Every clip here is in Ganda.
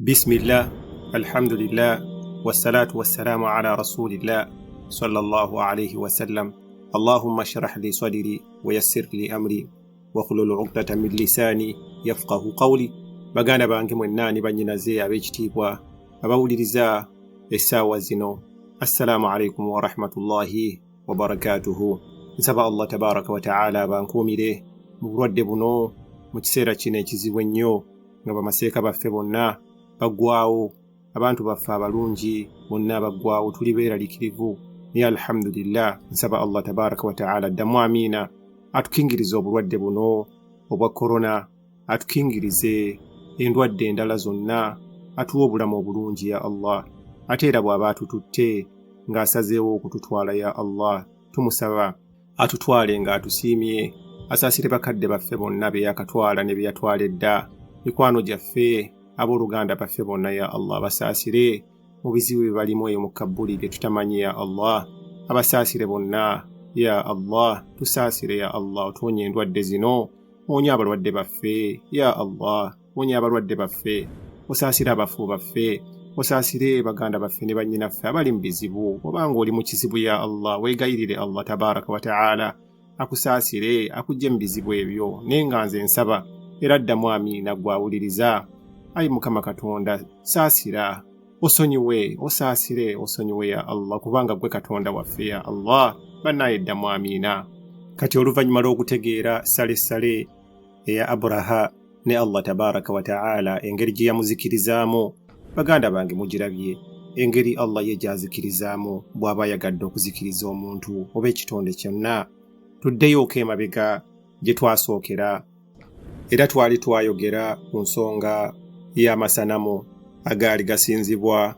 Bismillah, alhamdulillah, wassalatu wassalamu ala rasulillah sallallahu alayhi wasallam. Allahumma shrah li sadiri wa yassir li amri wahlul uqdata min lisani yafqahu qawli. Baganda bange mwenna ne bannyinaze ab'ekitiibwa abawuliriza essaawa zino, assalamu alaikum warahmatullahi wabarakatuhu. Nsaba Allah tabaraka wataala abankuumire mu bulwadde buno mu kiseera kino ekizibu ennyo, nga bamaseeka baffe bonna baggwawo, abantu baffe abalungi bonna baggwawo, tuli beeralikirivu. Naye alhamdulillah, nsaba Allah tabaraka wataala ddamu amiina atukingirize obulwadde buno obwa korona, atukingirize endwadde endala zonna, atuwe obulamu obulungi ya Allah. Ate era bw'aba atututte ng'asazeewo okututwala, ya Allah tumusaba atutwale ng'atusiimye, asaasire bakadde baffe bonna be yakatwala ne be yatwala edda, mikwano gyaffe, abooluganda baffe bonna, ya Allah basaasire mu bizibu bye balimu eyo mu kabbuli bye tutamanyi. Ya Allah abasaasire bonna, ya Allah tusaasire, ya Allah otuwonye endwadde zino, wonye abalwadde baffe, ya Allah wonye abalwadde baffe, osaasire abafu baffe, osaasire baganda baffe ne bannyinaffe abali mu bizibu. Obanga oli mu kizibu, ya Allah weegayirire Allah tabaraka wataala akusaasire akuggye mu bizibu ebyo. Naye nga nze nsaba era ddamu amiina gwawuliriza. Ayi Mukama Katonda, saasira osonyiwe, osaasire osonyiwe ya Allah, kubanga gwe Katonda waffe ya Allah. Bannaye ddamu amiina. Kati oluvannyuma lw'okutegeera salesale eya Aburaha ne Allah tabaraka wataala engeri gye yamuzikirizaamu, baganda bange mugirabye engeri Allah ye gy'azikirizaamu bw'aba ayagadde okuzikiriza omuntu oba ekitonde kyonna. Tuddeyooko emabega gye twasookera, era twali twayogera ku nsonga y'amasanamu agaali gasinzibwa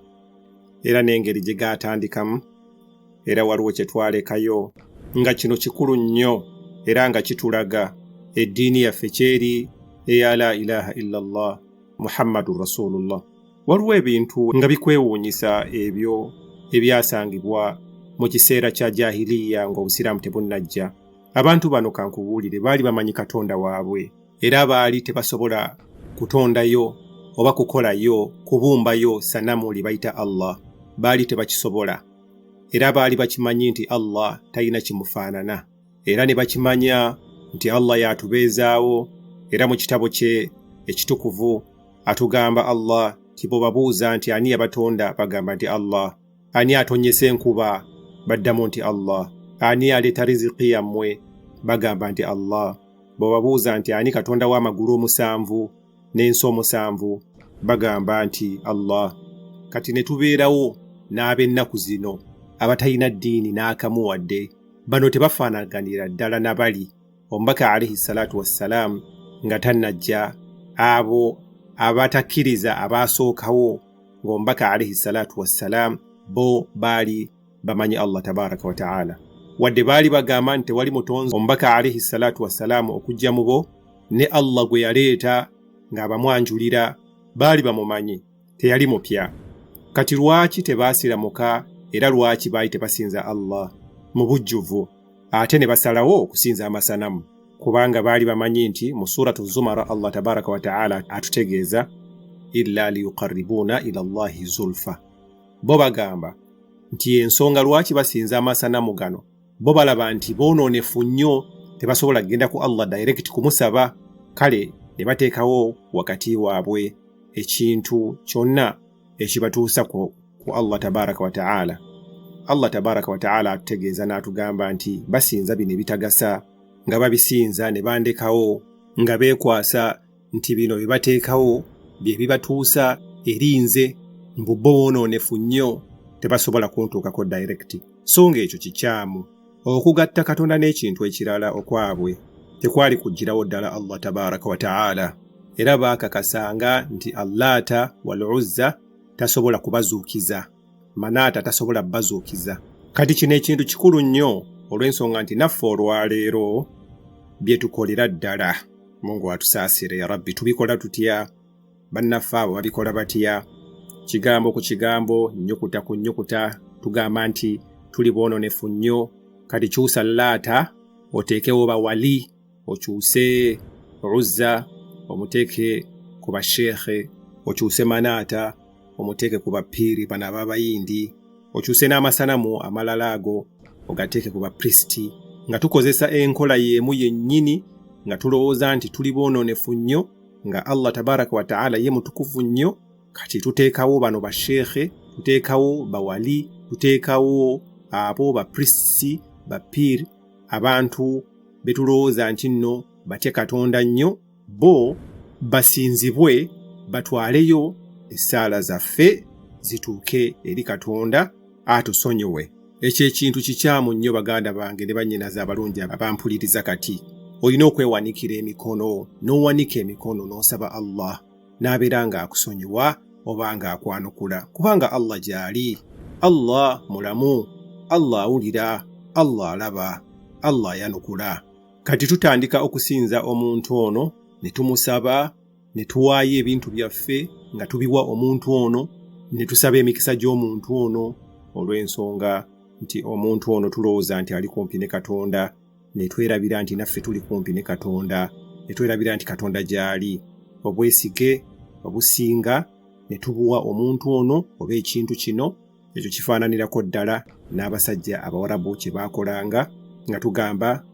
era n'engeri gye gaatandikamu, era waliwo kye twalekayo nga kino kikulu nnyo era nga kitulaga eddiini yaffe kyeri eya la ilaha illallah Muhammadun rasulullah. Waliwo ebintu nga bikwewuunyisa ebyo ebyasangibwa mu kiseera kya jahiliya ng'obusiraamu tebunnajja. Abantu bano kankubuulire baali bamanyi Katonda waabwe, era baali tebasobola kutondayo oba kukolayo kubumbayo sanamu lye bayita Allah, baali tebakisobola. Era baali bakimanyi nti Allah talina kimufaanana, era ne bakimanya nti Allah y'atubeezaawo. Era mu kitabo kye ekitukuvu atugamba Allah nti bw'obabuuza nti ani yabatonda, bagamba nti Allah. Ani atonyesa enkuba, baddamu nti Allah. Ani aleeta riziki yammwe, bagamba nti Allah. Bw'obabuuza nti ani Katonda w'amagulu omusanvu n'ensi omusanvu, bagamba nti Allah. Kati ne tubeerawo n'ab'ennaku zino abatalina ddiini n'akamu wadde. Bano tebafaanaganira ddala na bali omubaka alaihi salatu wassalaamu nga tannajja, abo abatakkiriza abaasookawo ng'omubaka alaihi salatu wassalaamu bo baali bamanyi Allah tabaraka wataala, wadde baali bagamba nti tewali mutonzi omubaka alaihi salatu wassalaamu okujja mu bo, ne Allah gwe yaleeta ng'abamwanjulira baali bamumanyi, teyali mupya. Kati lwaki tebaasiramuka era lwaki baali tebasinza Allah mu bujjuvu ate ne basalawo okusinza amasanamu? Kubanga baali bamanyi nti mu suratu Zumara Allah tabaraka wataala atutegeeza illa liyuqarribuuna ila llahi zulfa. Bo bagamba nti ensonga lwaki basinza amasanamu gano, bo balaba nti boonoonefu nnyo, tebasobola kugenda ku Allah direct kumusaba, kale ne bateekawo wakati waabwe ekintu kyonna ekibatuusa ku Allah tabaraka wataala. Allah tabaraka wataala atutegeeza n'atugamba nti basinza bino ebitagasa, nga babisinza ne bandekawo, nga beekwasa nti bino bye bateekawo bye bibatuusa eri nze, mbu bo boonoonefu nnyo tebasobola kuntuukako direct. So ng'ekyo kikyamu. Okugatta Katonda n'ekintu ekirala okwabwe tekwali kuggyirawo ddala Allah tabaraka wataala, era baakakasanga nti Allaata wal Uzza tasobola kubazuukiza, Manaata tasobola bazuukiza. Kati kino ekintu kikulu nnyo olw'ensonga nti naffe olwaleero bye tukolera ddala. Mungu atusaasire ya Rabbi, tubikola tutya? Bannaffe abo babikola batya? Kigambo ku kigambo, nnyukuta ku nnyukuta, tugamba nti tuli boononefu nnyo. Kati kyusa Laata oteekewo bawali, okyuse Uzza omuteeke ku basheekhe. Okyuse Manaata omuteeke ku bapiiri bano ab'Abayindi, okyuse n'amasanamu amalala ago ogateeke ku bapristi, nga tukozesa enkola y'emu yennyini, nga tulowooza nti tuli boonoonefu nnyo, nga Allah tabaraka wa taala ye mutukuvu nnyo. Kati tuteekawo bano basheekhe, tuteekawo bawali, tuteekawo abo bapristi, bapiiri, abantu betulowooza nti nno batya Katonda nnyo, bo basinzibwe, batwaleyo essaala zaffe zituuke eri Katonda atusonyiwe. Ekyo ekintu kikyamu nnyo baganda bange ne bannyinaze abalungi abampuliriza. Kati olina okwewanikira emikono, n'owanika emikono n'osaba Allah n'abeera ng'akusonyiwa oba ng'akwanukula, kubanga Allah gy'ali. Allah mulamu, Allah awulira, Allah alaba, Allah ayanukula. Kati tutandika okusinza omuntu ono ne tumusaba, ne tuwaayo ebintu byaffe nga tubiwa omuntu ono, ne tusaba emikisa gy'omuntu ono, olw'ensonga nti omuntu ono tulowooza nti ali kumpi ne Katonda, ne twerabira nti naffe tuli kumpi ne Katonda, ne twerabira nti Katonda gy'ali. Obwesige obusinga ne tubuwa omuntu ono oba ekintu kino. Ekyo kifaananirako ddala n'abasajja Abawarabu kye baakolanga, nga tugamba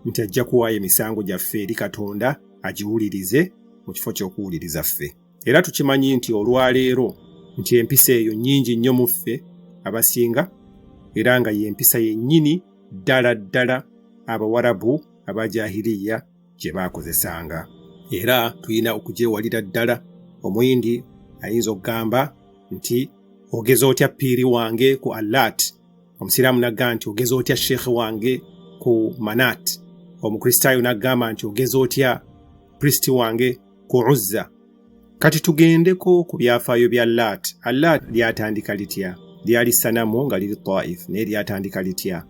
nti ajja kuwaayo emisango gyaffe eri Katonda agiwulirize mu kifo ky'okuwuliriza ffe. Era tukimanyi nti olwaleero nti empisa eyo nnyingi nnyo mu ffe abasinga, era nga y'empisa yennyini ddala ddala Abawarabu abajahiriya gye baakozesanga, era tulina okugyewalira ddala. Omuyindi ayinza okugamba nti ogeza otya piiri wange ku Allat, Omusiraamu n'agamba nti ogeza otya sheekhe wange ku Manat, Omukristaayo n'agamba nti ogeza otya pristi wange ku Uzza. Kati tugendeko ku byafaayo bya Lat. Allat lyatandika litya? Lyali sanamu nga liri Taif, naye lyatandika litya?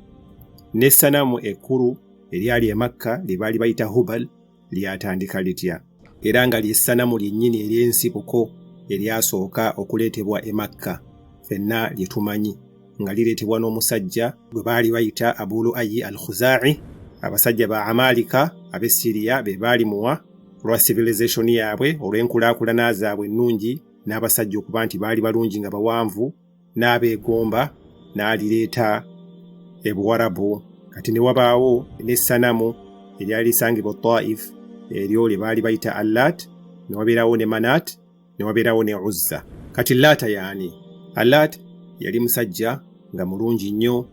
N'essanamu ekkulu eryali e Makka lye baali bayita Hubal lyatandika litya, era nga ly'essanamu lyennyini ery'ensibuko eryasooka okuleetebwa e Makka ffenna lye tumanyi, nga lireetebwa n'omusajja gwe baali bayita Abu Luayi al Khuzai. Abasajja ba Amalika ab'e Siriya be baali muwa olwa civilization yaabwe, olw'enkulaakulana zaabwe ennungi, n'abasajja okuba nti baali balungi nga bawanvu, n'abeegomba, n'alireeta e Buwarabu. Kati ne wabaawo n'essanamu eryali lisangibwa Taif, eryo lye baali bayita Allat, ne wabeerawo ne Manat, ne wabeerawo ne Uzza. Kati Laata yaani? Allat yali musajja nga mulungi nnyo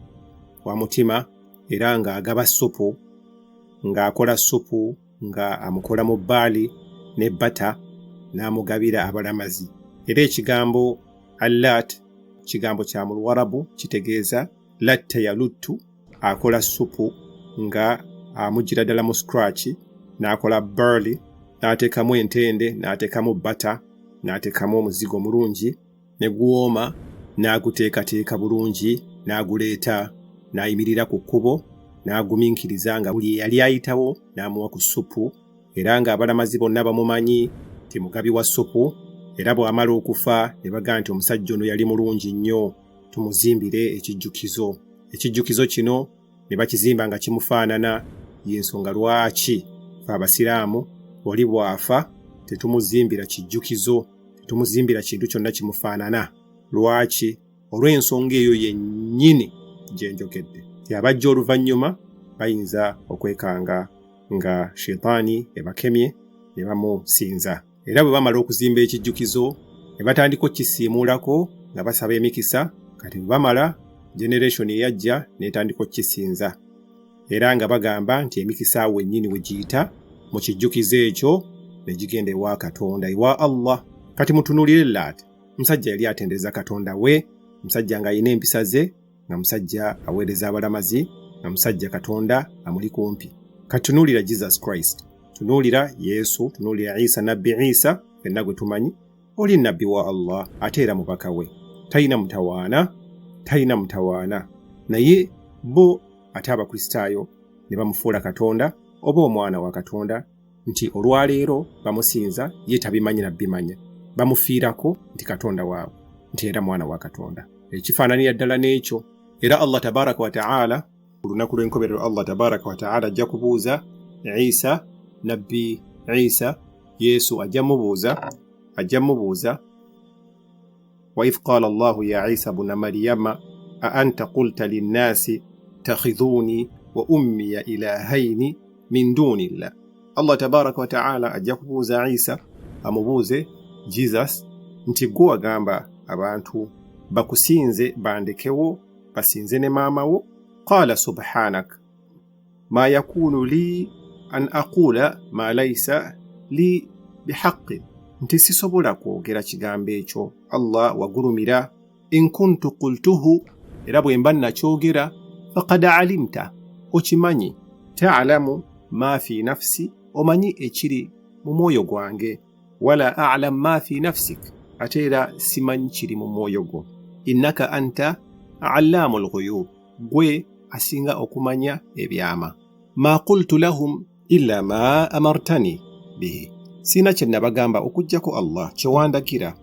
wa mutima, era ng'agaba supu, ng'akola supu nga amukola mu baali ne bata, n'amugabira abalamazi. Era ekigambo Allat kigambo kya mu Luwarabu, kitegeeza latta yaluttu, akola supu nga amugira ddala mu scratch, n'akola barley, n'ateekamu entende, n'ateekamu bata, n'ateekamu omuzigo omulungi ne guwooma, n'aguteekateeka bulungi, n'aguleeta, n'ayimirira ku kkubo, n'agumiikiriza nga buli eyali ayitawo n'amuwa ku supu. Era ng'abalamazi bonna bamumanyi ti mugabi wa supu. Era bw'amala okufa ne bagamba nti omusajja ono yali mulungi nnyo, tumuzimbire ekijjukizo. Ekijjukizo kino ne bakizimba nga kimufaanana. Y'ensonga lwaki fe Abasiraamu oli bw'afa tetumuzimbira kijjukizo, tetumuzimbira kintu kyonna kimufaanana. Lwaki? Olw'ensonga eyo yennyini gye njogedde, ti abajja oluvannyuma bayinza okwekanga nga shetaani ebakemye ne bamusinza. Era bwe bamala okuzimba ekijjukizo ne batandika okukisiimuulako nga basaba emikisa. Kati bwe bamala, generation eyajja n'etandika okukisinza, era nga bagamba nti emikisa awo wennyini we giyita mu kijjukizo ekyo ne gigenda ewa Katonda, ewa Allah. Kati mutunuulire Laat, musajja yali atendereza Katonda we, musajja ng'alina empisa ze, nga musajja aweereza abalamazi, nga musajja Katonda amuli kumpi. Kati tunuulira Jesus Christ, tunuulira Yesu, tunuulira Isa, Nabbi Isa fenna gwe tumanyi, oli nabbi wa Allah ate era mubaka we, talina mutawaana, talina mutawaana. Naye bo ate Abakristaayo ne bamufuula Katonda oba omwana wa Katonda, nti olwaleero bamusinza, ye tabimanyi nabbimanya, bamufiirako nti Katonda waabwe, nti era mwana wa Katonda. Ekifaananira ddala n'ekyo. Era Allah tabaraka wa taala ku lunaku lw'enkomerero, Allah tabaraka wa taala ajja kubuuza Isa, Nabbi Isa, Yesu ajja mubuuza Ajja mubuuza, waidh qala Allahu ya Isa buna Maryama a anta qulta linnaasi takhidhuuni wa ummiya ilahaini min duni llah. Allah tabaraka wa taala ajja kubuuza Isa, amubuuze Jesus nti gwe wagamba abantu bakusinze bandekewo basinze ne maama wo? Qala subhanak ma yakunu li an aqula ma laisa li bihaqin, nti sisobola kwogera kigambo ekyo. Allah wagulumira. In kuntu qultuhu, era bwe mba nakyogera, faqad alimta, okimanyi. Ta'lamu ma fi nafsi, omanyi ekiri mu mwoyo gwange. Wala a'lam ma fi nafsik, ate era simanyi kiri mu mwoyo gwo. Innaka anta allamu lghuyub, gwe asinga okumanya ebyama. Ma qultu lahum illa ma amartani bihi, sina kye nabagamba okuggyako Allah kye wandagira.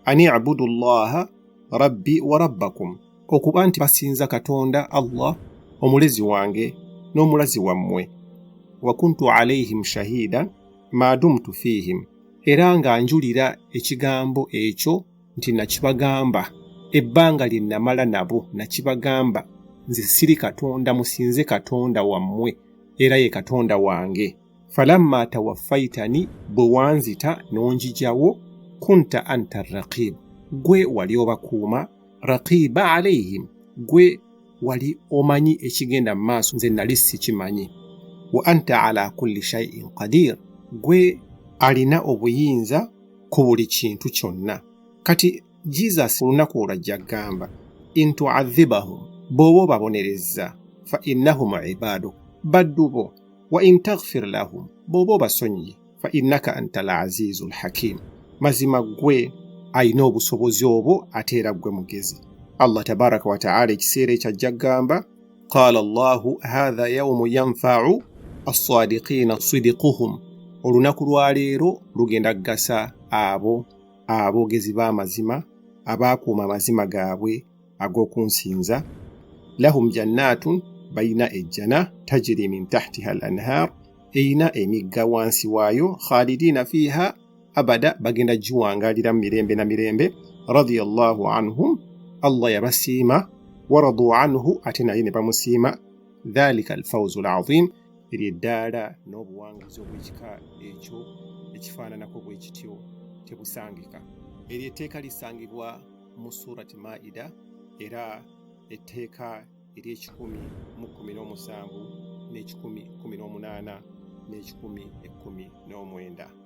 An ibudu llaha rabbi wa rabbakum, okuba nti basinza Katonda Allah omulezi wange n'omulazi wammwe. Wa kuntu alaihim shahida ma dumtu fihim, era nga njulira ekigambo ekyo nti nakibagamba ebbanga lye namala nabo, nakibagamba nze siri Katonda, musinze Katonda wammwe era ye Katonda wange. Falamma tawaffaitani, bwe wanzita n'onjijawo, kunta anta raqib, gwe wali obakuuma, raqiba alaihim, gwe wali omanyi ekigenda mu maaso, nze nali sikimanyi. Wa anta ala kulli shay'in qadir, gwe alina obuyinza ku buli kintu kyonna. Kati Jesus olunaku olwo ajja kugamba, in tuadhibahum, bw'oba obabonerezza, fa innahum ibaduk, baddu bo, wa in taghfir lahum, bw'oba obasonyiye, fa innaka anta al azizu lhakim, mazima ggwe alina obusobozi obwo ate era ggwe mugezi. Allah tabaraka wataala ekiseera ekyo ajja kugamba, qala Allahu hatha yaumu yanfau assadiqina sidiquhum, olunaku lwaleero lugenda kugasa abo aboogezi b'amazima abaakuuma amazima gaabwe ag'okunsinza. Lahum jannatun, balina ejjana, tajiri min tahtiha al anhar, erina emigga wansi waayo, khalidina fiha abada, bagenda giwangalira mu mirembe na mirembe. Radiyallahu anhum, Allah yabasiima, waradu anhu, ate naye ne bamusiima. Dhalika alfawzu alazim, eryo eddaala n'obuwanguzi obw'ekika ekyo ekifaananako bwe kityo tebusangika. Eryo etteeka lisangibwa mu surati Maida, era etteeka ery'ekikumi mu 17 n'ekikumi 18 n'ekikumi 19.